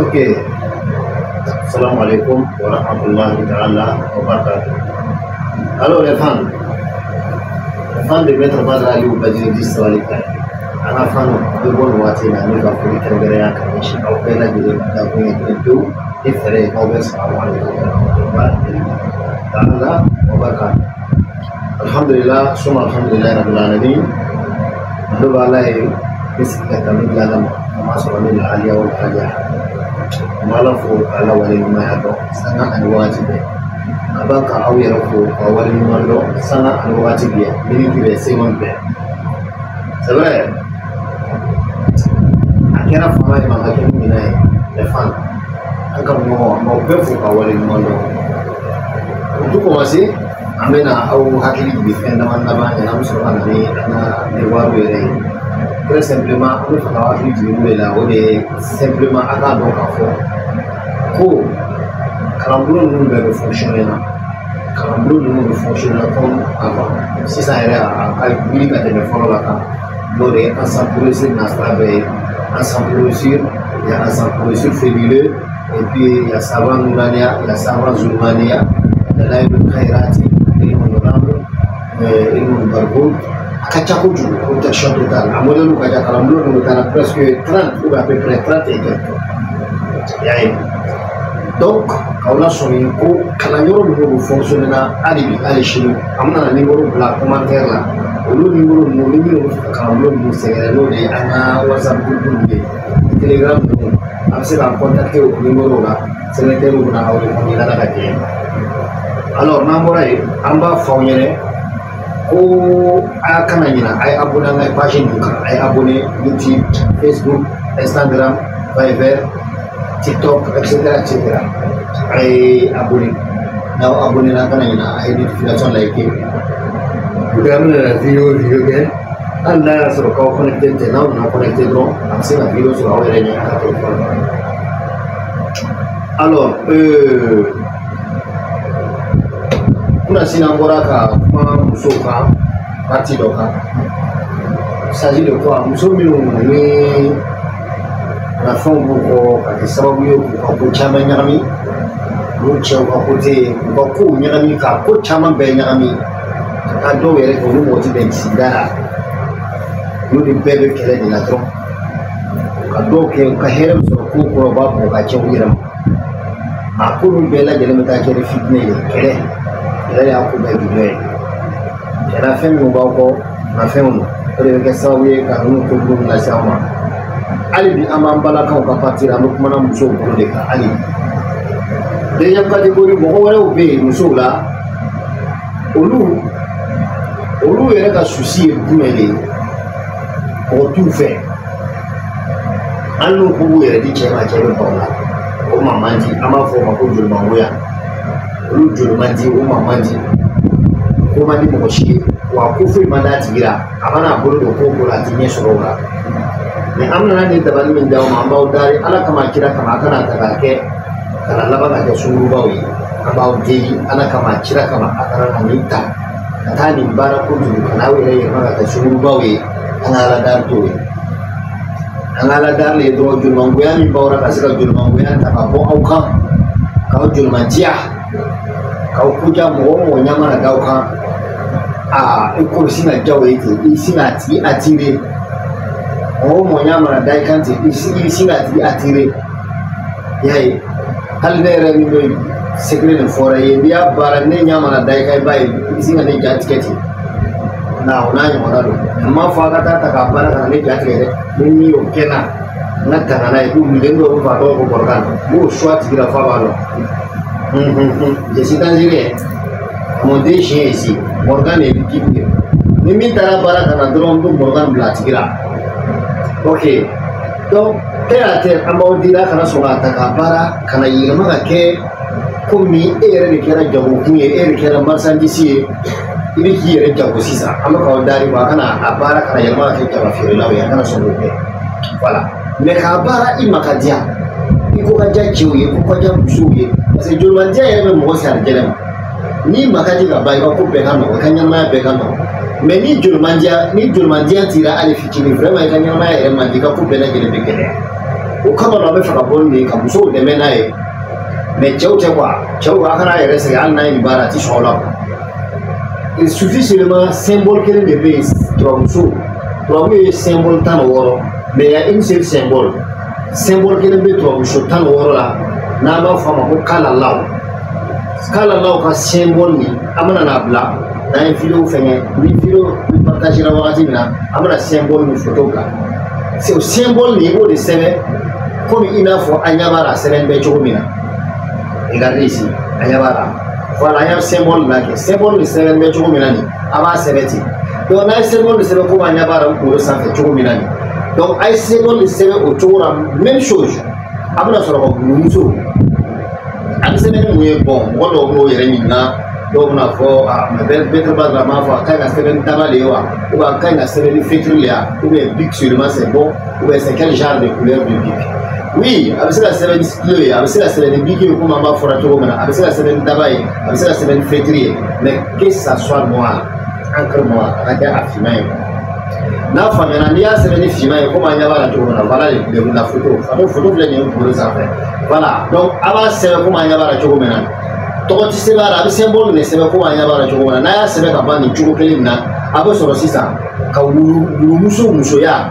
Ok. Salam alaikum wa rahmatullahi ta'ala wa barakatuh. Alors les fans de Maître Badra Aliou Badji di Sawali Kane, an ka fanu bɛ bɔ nin waati in na ne ka foli kɛrɛnkɛrɛnya ka ɲɛsin aw bɛɛ lajɛlen ma dakun ye kelen pewu ni fɛɛrɛ ye k'aw bɛ salamu alaikum wa rahmatullahi ta'ala wa barakatuh. Alhamdulillah, suma alhamdulillah rabbil alamin. Ndo b'a la ye bɛ sigi ka tanu di Ala ma, a ma sɔrɔ ni lahaliya o lahaliya. An b'Ala fo k'Ala waleɲumanya dɔn sanga ani waati bɛɛ. Ka ban ka aw yɛrɛ fo k'aw waleɲuman dɔn sanga ani waati bɛɛ, miniti bɛɛ, seconde bɛɛ. C'est vrai, a kɛra fama ye ma ka kɛ ni ɲinɛ ye, les fans. An ka ɲɔgɔn, an b'aw bɛɛ fo k'aw waleɲuman dɔn. Pour tout commencer, an bɛna aw hakili jigin fɛn dama dama ɲɛna, an bɛ sɔrɔ ka na ni an ka devoir yɛrɛ ye. Très simplement, an bɛ fɛ k'aw hakili jigin mun de la, o de ye simplement a k'a dɔn k'a fɔ ko kalanbulon ninnu bɛɛ bɛ fonctionner na. Kalanbulon ninnu bɛ fonctionner comme avant. Sisan yɛrɛ a ka wuli ka tɛmɛ fɔlɔ la kan. N'o de ye ensemble pour réussir nasira bɛɛ ye. Ensemble pour réussir, il y a ensemble pour réussir fabuleux, et puis il y a savant Nourania, il y a savant Zulmania, Dalailul Khairati, Ilmul Raml, Ilmul Barhoud. A ka ca kojugu, protection totale. A modèle ka ca, kalanbulon ninnu taara presque 30 ou à peu près 30 et quelques. I y'a ye. Donc, k'aw lasɔmi ko kalanyɔrɔ ninnu bɛ fonctionner na hali bi hali sini. An bɛna na numéro bila commentaire la. Olu numéro ninnu ni minnu bɛ fɛ ka kalanbulon ninnu sɛgɛrɛ n'o de ye an ka WhatsApp groupe ninnu ye, Telegram ninnu, a bɛ se k'an contacter o numéro la. Secrétaire bɛna aw répondre n'Ala ka jɛ ye. Alors n'an bɔra yen, an b'a fɔ aw ɲɛna ko a kana ɲina, a ye abonné an ka page ninnu kan. A ye abonné YouTube, Facebook, Instagram, Viber, TikTok, etc. etc. A ye abonné. N'aw abonné na, kana ɲina, a ye notification like. Pour que an bɛna vidéo vidéo kɛ, hali n'a y'a sɔrɔ k'aw connecté tɛ, n'aw nana connecté dɔrɔn, a bɛ se ka vidéo sɔrɔ aw yɛrɛ ɲɛ a ka téléphone kɔnɔ. Alors, kunasini an bɔra ka kuma musow kan partie dɔ kan. Il s'agit de quoi? Muso minnu ni nafɛnw b'u kɔ ka kɛ sababu ye k'u ka ko caman ɲagami, olu cɛw ka côté k'u ka kow ɲagami, ka ko caman bɛɛ ɲagami, ka taa dɔw yɛrɛ kɛ olu mɔgɔ ti bɛn sigida la, olu de bɛɛ bɛ kɛlɛ de la dɔrɔn. Ka dɔw kɛ u ka hɛrɛ bɛ sɔrɔ kow kɔrɔ, u b'a bɔ ka cɛ u yɛrɛ ma. A ko ninnu bɛɛ lajɛlen bɛ taa kɛ ni fitinɛ ye, kɛlɛ kɛlɛ de y'a ko bɛɛ jujɔ ye. Kɛra fɛn minnu b'aw kɔ nafɛnw don, o de bɛ kɛ sababu ye ka ninnu kojugu ninnu lase aw ma. Hali bi an b'an balakaw ka partie la, an bɛ kumana musow bolo de kan hali bi. Deuxième catégorie, mɔgɔ wɛrɛw bɛ yen musow la, olu yɛrɛ ka souci ye jumɛn de ye? Mɔgɔ t'u fɛ, hali n'u ko b'u yɛrɛ di cɛ ma, cɛ bɛ ban o la. O ma man di, an b'a fɔ o ma ko jolimangoya. Olu joli man di, o ma man di, ko man di mɔgɔ si ye, wa ko foyi man d'a tigi la. A mana a bolo don ko o ko la, a ti ɲɛ sɔrɔ o la. Mais an bɛna nin dabali min d'aw ma, an b'aw dari Ala kama kira kama, a kana ta k'a kɛ ka na laban ka kɛ sunkurubaw ye. An b'aw deli Ala kama kira kama, a kana na nin ta ka taa nin baara kojugu ka n'aw yɛrɛ yɛlɛma ka kɛ sunkurubaw ye. An ka Ala dari t'o ye. An ka Ala dari le dɔrɔn, jolimangoya min b'aw la, ka se ka jolimangoya ta ka bɔ aw kan, k'aw jolimandiya, k'aw koja mɔgɔ o mɔgɔ ɲɛ mana d'aw kan, aa i ko sin ka diya o ye ten, i sin k'a tigi attirer. Mɔgɔ o mɔgɔ ɲɛ mana da i kan ten, i sin k'a tigi attirer. I y'a ye, hali ne yɛrɛ min bɛ secret nin fɔra i ye, n'i y'a baara, ne ɲɛ mana da i kan, i b'a ye i bɛ sin ka ne ja tigɛ ten. Na o n'a ɲɔgɔnna don. N m'a fɔ a ka taa ta k'a baara ka na ne ja tigɛ dɛ. Ni min y'o kɛ n na, n ka tanga n'a ye, k'u wulilen dɔw bɛ fɔ a tɔgɔ ko Morgan, n b'o su a tigi la f'a b'a dɔn. Je suis dangereux. Mon deux chiens ici, Morgan et l'équipe. Ni min taara baara ka na dɔrɔn, n bɛ Morgan bila a tigi la. Ok. Donc, terre à terre, an b'aw deli, a kana sɔn k'a ta k'a baara ka na yɛlɛma ka kɛ komi e yɛrɛ de kɛra jagokun ye, e de kɛra marchandise ye, i bɛ k'i yɛrɛ jago sisan. An bɛ k'aw dari wa a kana a baara kana yɛlɛma ka kɛ jaba feerelaw ye, a kana sɔn k'o kɛ. Voilà. Mais k'a baara i ma ka diya, i ko ka diya cɛw ye, ko ka diya musow ye, parce que jolimandiya yɛrɛ bɛ mɔgɔ se alijɛnɛ ma. N'i ma ka di ka ban, i ka ko bɛɛ ka nɔgɔn, i ka ɲɛnamaya bɛɛ ka nɔgɔn. Mais ni jolimandiya t'i la hali fitinin, vraiment i ka ɲɛnamaya yɛrɛ man di, i ka ko bɛɛ lajɛlen bɛ gɛlɛya. O kama an bɛ fɛ ka bɔ nin ye ka musow dɛmɛ n'a ye, mais cɛw tɛ quoi, cɛw a kana yɛrɛ sɛgɛn, hali n'a ye nin baara a ti sɔn o la quoi. Il suffit seulement symbole kelen de bɛ yen, turabuso, turabu ye symbole 16, mais il y a une seule symbole, symbole kelen bɛ turabuso 16 la, n'an b'a fɔ a ma ko kalalaw. Kalalaw ka symbole nin, an bɛna n'a bila n'an ye vidéo fɛngɛ, ni vidéo partagera wagati min na, an bɛna symbole nin photo bila. C'est o symbole nin, i b'o de sɛbɛn komi i n'a fɔ an ɲɛ b'a la sɛbɛn bɛ cogo min na. Regardez ici, an ɲɛ b'a la. Voilà, an y'a symbole la kɛ, symbole nin sɛbɛn bɛ cogo min na nin, a b'a sɛbɛn ten. Donc n'a ye symbole nin sɛbɛn komi an ɲɛ b'a la n kunkolo sanfɛ cogo min na nin, donc a ye symbole nin sɛbɛn o cogo la, même chose. A bɛna sɔrɔ ka wulumuso, a bɛ sɛbɛn ni mun ye? Bon, mɔgɔ dɔw b'o yɛrɛ ɲininka, dɔw bɛna fɔ a mais bɛɛ b'a la, m'a fɔ a ka ɲi ka sɛbɛn ni daba de ye wa, ou bien a ka ɲi ka sɛbɛn ni feutre de ye wa, ou bien bic seulement c'est bon, ou bien c'est quel genre de couleur de bic? Oui, a bɛ se ka sɛbɛn ni stylo ye, a bɛ se ka sɛbɛn ni bic ye komi an b'a fɔra cogo min na, a bɛ se ka sɛbɛn ni daba ye, a bɛ se ka sɛbɛn ni feutre ye, mais que ça soit noir, encre noire, a ka kɛ a finman ye. N'a faamuyana, n'i y'a sɛbɛn ni finman ye komi an ɲɛ b'a la cogo min na, voilà la photo, photo filɛ nin ye n kunkolo sanfɛ. Voilà, donc a b'a sɛbɛn komi an ɲɛ b'a la cogo min na, tɔgɔ tɛ sɛbɛn a la, a bɛ symbole de sɛbɛn komi an ɲɛ b'a la cogo min na. N'a y'a sɛbɛn ka ban nin cogo kelen in na, a bɛ sɔrɔ sisan ka wulumuso musoya,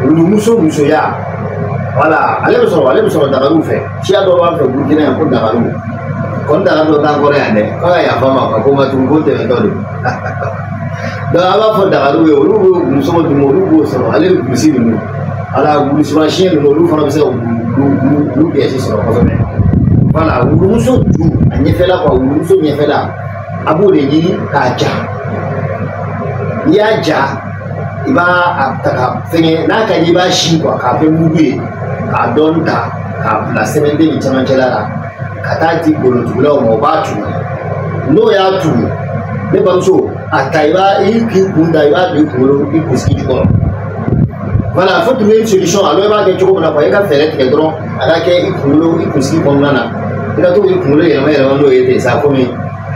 wulumuso musoya, voilà, ale bɛ sɔrɔ dagariw fɛ. Siya dɔw b'a fɛ Burukina yan ko dagariw, kɔni dagari dɔ t'an kɔrɔ yan dɛ, k'a ka yafa ma ka ko ma tugun ko tɛmɛtɔ don. Donc a b'a fɔ dagariw ye, olu bɛ muso ninnu, olu b'o sɔrɔ, ale ni kurusi ninnu, ala wulusumasiyɛn ninnu, olu fana bɛ se ka wulu pièce sɔrɔ kosɛbɛ. Voilà, wulumuso ju a ɲɛfɛla quoi, wulumuso ɲɛfɛla, a b'o de ɲini k'a ja. N'i y'a ja, i b'a a ta ka fɛngɛ, n'a ka di i b'a si quoi, k'a kɛ mugu ye, k'a dɔɔni ta k'a bila sɛbɛnden nin camancɛla la, ka taa di golotugulaw ma, u b'a tugu. N'o y'a tugu, ne bamuso, a ta, i b'a i k'i kun da, i b'a don i kunkolo, i kunsigi jukɔrɔ. Voilà, faut trouver une solution. Alors i b'a kɛ cogo min na quoi, i ka fɛɛrɛ tigɛ dɔrɔn, a ka kɛ i kunkolo, i kunsigi kɔnɔna na, i ka to k'i kunkolo yɛlɛma yɛlɛma n'o ye ten sa, komi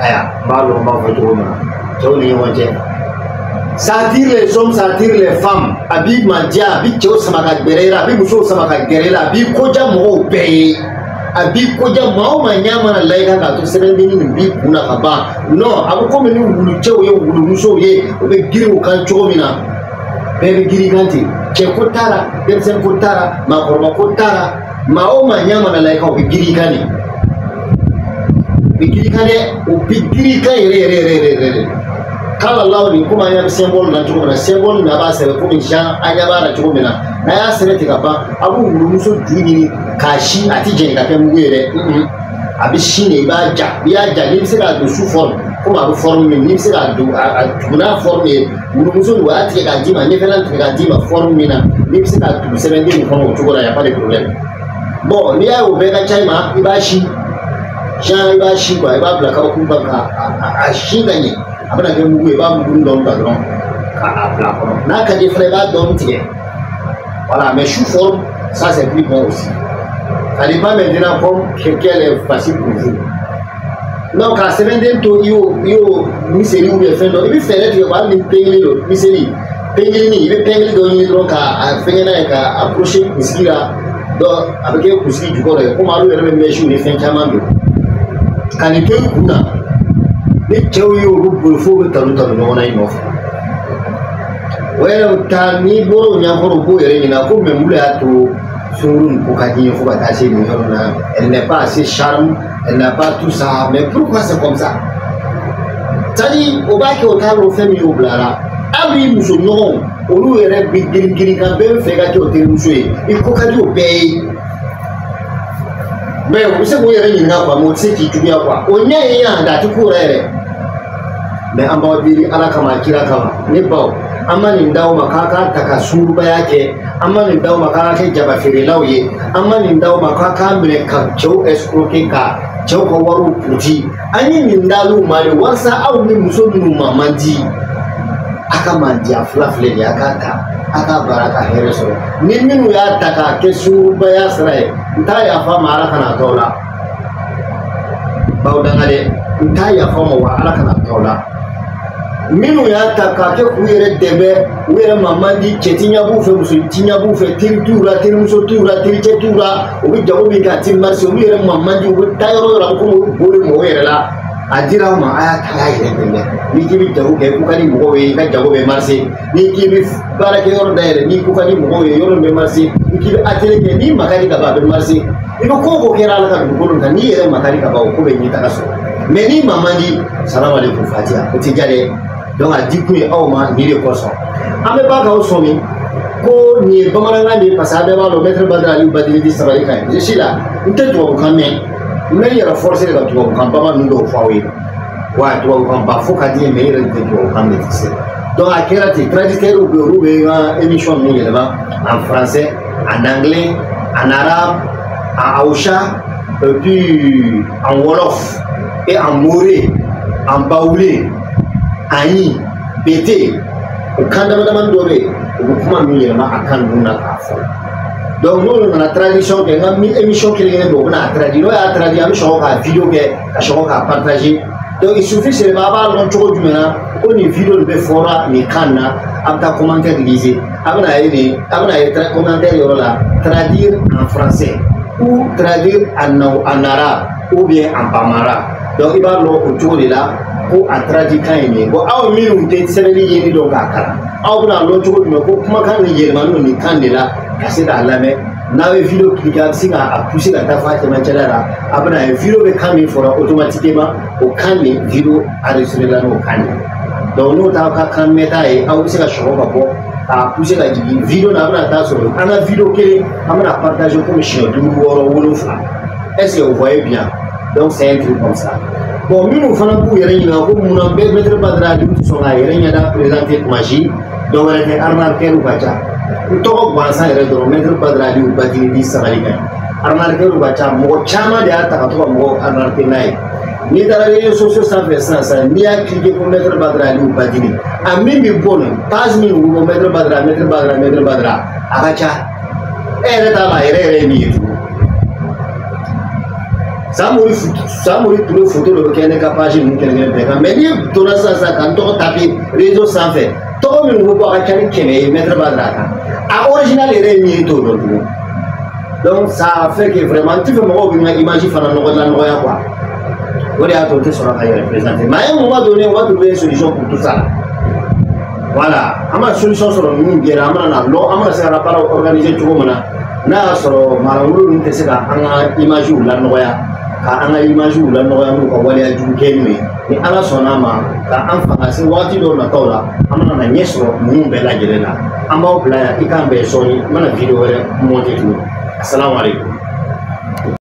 aya n b'a dɔn n b'a fɔ cogo min na, cɛw ni ɲɔgɔn cɛ. Ça attire les hommes, ça attire les femmes. A b'i mandiya, a b'i cɛw sama ka gɛrɛ i la, a b'i musow sama ka gɛrɛ i la, a b'i koja mɔgɔw bɛɛ ye. A b'i koja maa o maa ɲɛ mana la i kan k'a to sɛbɛndennin nin b'i kun na ka ban. Non, a bɛ komi ni wulucɛw ye, wulumusow ye, u bɛ girin u kan cogo min na, bɛɛ bɛ girin kan ten. Cɛ ko t'a la, denmisɛnnin ko t'a la, maakɔrɔba ko t'a la, maa o maa ɲɛ mana la i kan, u bɛ girin i kan de. U bɛ girin i kan dɛ, u bɛ girin i kan yɛrɛ yɛrɛ yɛrɛ yɛrɛ yɛrɛ. Kala law nin, komi an ɲɛ bɛ symbole na cogo min na, symbole nin a b'a sɛbɛn komi Jean an ɲɛ b'a la cogo min na. N'a y'a sɛbɛn ten ka ban, a b'o wulumuso ju ɲini k'a si, a ti jɛni ka kɛ mugu ye dɛ, a bɛ sin de, i b'a ja, n'i y'a ja, n'i bɛ se k'a don sous forme komi a bɛ forme min, n'i bɛ se k'a don a tugu n'a forme ye, wulumuso nin o y'a tigɛ k'a d'i ma, ɲɛfɛla tigɛ k'a d'i ma forme min na, n'i bɛ se k'a tugu sɛbɛnden nin kɔnɔ o cogo la, y a pas de problème. Bon, n'i y'a ye o bɛɛ ka ca i ma, i b'a si Jean, i b'a si quoi, i b'a bila kabakuru kan ka a si ka ɲɛ, a bɛna kɛ mugu ye, i b'a mugu dɔɔni ta dɔrɔn k'a bila a kɔnɔ. N'a ka di fana, i b'a dɔɔni tigɛ. Voilà, mais sous forme, ça c'est plus bon aussi. Ça dépend maintenant comme quel est facile pour vous. Donc ka sɛbɛnden to i y'o miseli ou bien fɛn dɔ, i bɛ fɛɛrɛ tigɛ quoi, hali ni pengili don, miseli pengilini, i bɛ pengili dɔ ɲini dɔrɔn k'a fɛngɛ n'a ye k'a approcher kunsigi la, donc a bɛ kɛ kunsigi jukɔrɔ ye, komi olu yɛrɛ bɛ mèches ni fɛn caman don. Ka nin to i kun na, ni cɛw ye olu boli f'u bɛ tanu tanu ɲɔgɔn na i nɔfɛ. O yɛrɛ ta, n'i bɔra o ɲɛkɔrɔ, u b'o yɛrɛ ɲininka ko mais mun de y'a to sunkuru nin ko ka di n ye fo ka taa se nin yɔrɔ la? Elle n'est pas assez charme, elle n'a pas tout ça, mais pourquoi c'est comme ça? C'est à dire o b'a kɛ, o t'a dɔn fɛn min y'o bila la. Hali i muso ɲɔgɔnw, olu yɛrɛ bɛ girin girin kan, bɛɛ bɛ fɛ i ka kɛ o terimuso ye, i ko ka di o bɛɛ ye. Mais u bɛ se k'u yɛrɛ ɲininka quoi, mais u tɛ se k'i juguya quoi. O ɲɛ ye yan, a tɛ k'o yɛrɛ yɛrɛ. Mais an b'aw deli Ala kama, kira kama, ne baw, an ma nin d'aw ma k'a k'a ta ka sunkurubaya kɛ, an ma nin d'aw ma k'a kɛ jaba feerelaw ye, an ma nin d'aw ma k'a k'a minɛ ka cɛw escroquer, ka cɛw ka wariw puruti. An ye nin d'al'u ma de walasa aw ni muso minnu ma man di, a ka mandiya fila filɛ nin ye, a k'a ta, a k'a baara ka hɛrɛ sɔrɔ. Ni minnu y'a ta k'a kɛ sunkurubaya sira ye, n t'a yafa ma, Ala kana tɔw la baw danga dɛ, n t'a yafa ma wa, Ala kana tɔw la. Minnu y'a ta k'a kɛ k'u yɛrɛ dɛmɛ, u yɛrɛ ma man di, cɛ ti ɲɛ b'u fɛ, muso ti ɲɛ b'u fɛ, teri t'u la, terimuso t'u la, tericɛ t'u la, u bɛ jago min kɛ a ti marcher, olu yɛrɛ ma man di, u bɛ taa yɔrɔ o yɔrɔ a bɛ komi u bolo mɔgɔw yɛrɛ la. A dira aw ma, a y'a ta a y'a yɛrɛ dɛmɛ. N'i k'i bɛ jago kɛ, ko ka di mɔgɔw ye, i ka jago bɛ marcher. N'i k'i bɛ baarakɛyɔrɔ dayɛlɛ, n'i ko ka di mɔgɔw ye, yɔrɔ bɛ marcher. N'i k'i bɛ atelier kɛ, n'i ma ka di ka ban, a bɛ marcher. I bɛ ko o ko kɛra Ala ka dugukolo kan, n'i yɛrɛ ma ka di ka ban, o ko bɛ ɲɛtaga sɔrɔ. Mais n'i ma man di, salamu aleykum fatiha, o tɛ diya dɛ. Donc a di kun ye aw ma nin de kosɔn. An bɛ ba k'aw sɔmi ko nin ye bamanankan de ye, parce que a bɛɛ b'a dɔn maître Badara Aliou Bathily dit sabali ka ɲi. Je suis là, n tɛ tubabukan mɛn, n bɛ n yɛrɛ forcer de ka tubabukan bama ninnu dɔw fɔ aw ye. Wa tubabukan ba fo ka di n ye, mais n yɛrɛ tɛ tubabukan maîtriser. Donc a kɛra ten, traducteurs bɛ yen, olu bɛ n ka émission ninnu yɛlɛma en français, en anglais, en arabe, en haoussa, et puis en wolof, et en mooré, en baoulé, en yi, bété. O kan dama damani dɔ bɛ yen, u bɛ kuma ninnu yɛlɛma a kan ninnu na k'a fɔ. Donc n'olu nana traduction kɛ, n ka émission kelen kelen bɛ yen, u bɛna a traduire. N'o y'a traduire, an bɛ sɔrɔ k'a vidéo kɛ, ka sɔrɔ k'a partager. Donc il suffit seulement a b'a dɔn cogo jumɛn na ko nin vidéo de bɛ fɔra nin kan na, a bɛ taa commentaire lise, a bɛna ye nin, a bɛna ye commentaire yɔrɔ la, traduire en français ou traduire en arabe ou bien en bambara. Donc i b'a dɔn o cogo de la ko a traduit kan ye nin ye. Bon, aw minnu tɛ sɛbɛnni yeli dɔn k'a kalan, aw bɛna dɔn cogo jumɛn ko kumakan nin yɛlɛmalen don nin kan de la ka se k'a lamɛn? N'a bɛ vidéo cliquer, a bɛ se k'a pousser ka taa fɔ a cɛmancɛla la, a bɛna ye vidéo bɛ kan min fɔra, automatiquement o kan nin vidéo enregistré la n'o kan ye. Donc n'o t'aw ka kan mɛnta ye, aw bɛ se ka sɔrɔ ka bɔ k'a pousser ka jigin vidéo la, a bɛna taa sɔrɔ an ka vidéo kelen an bɛna partager komi siɲɛ 5, 6, 7. Est-ce que vous voyez bien? Donc c'est un truc comme ça. Bon, minnu fana b'u yɛrɛ ɲininka ko munna bɛɛ maître Badara Aliou tɛ sɔn k'a yɛrɛ ɲɛda présenter tuma si, dɔ wɛrɛ tɛ, arnaqueur ka ca. N tɔgɔ gansan yɛrɛ dɔrɔn, maître Badara Aliou Bathily dit sabali ka ɲi. Arnaqueur ka ca, mɔgɔ caman de y'a ta ka to ka mɔgɔw arnaquer n'a ye. N'i taara réseaux sociaux sanfɛ sisan sisan, n'i y'a cliquer ko maître Badara Aliou Bathily, a min bɛ bɔ nin page min bɛ bɔ maître Badara, maître Badara, maître Badara, a ka ca. E yɛrɛ t'a la a yɛrɛ yɛrɛ ye min ye tugun. Samori Touré photo dɔ bɛ kɛ ne ka page ninnu kelen kelen bɛɛ kan, mais n'i donna sisan sisan ka n tɔgɔ taper réseau sanfɛ, tɔgɔ min bɛ bɔ a ka ca ni 100 ye maître Badara kan, a original yɛrɛ ye min ye, i t'o dɔn tugun. Donc ça fait que vraiment n tɛ fɛ mɔgɔw bɛ n ka image fana nɔgɔ la nɔgɔya quoi. O de y'a to n tɛ sɔrɔ ka yɛrɛ présenter. Mais à un moment donné, on va trouver une solution pour tout ça. Voilà, an ma solution sɔrɔ ninnu bɛɛ la, an bɛna na lɔ, an bɛna se ka baaraw organiser cogo min na, n'a y'a sɔrɔ marabolo ninnu tɛ se ka an ka image lanɔgɔya, ka an ka image lanɔgɔya n'u ka waleya jugu kɛ n'u ye. Ni Ala sɔnna a ma ka an fanga se waati dɔw nataw la, an bɛna na ɲɛ sɔrɔ ninnu bɛɛ lajɛlen na. An b'aw bila yan, i k'an bɛn sɔɔni, n bɛna vidéo wɛrɛ monter tuguni. Asalamu aleykum.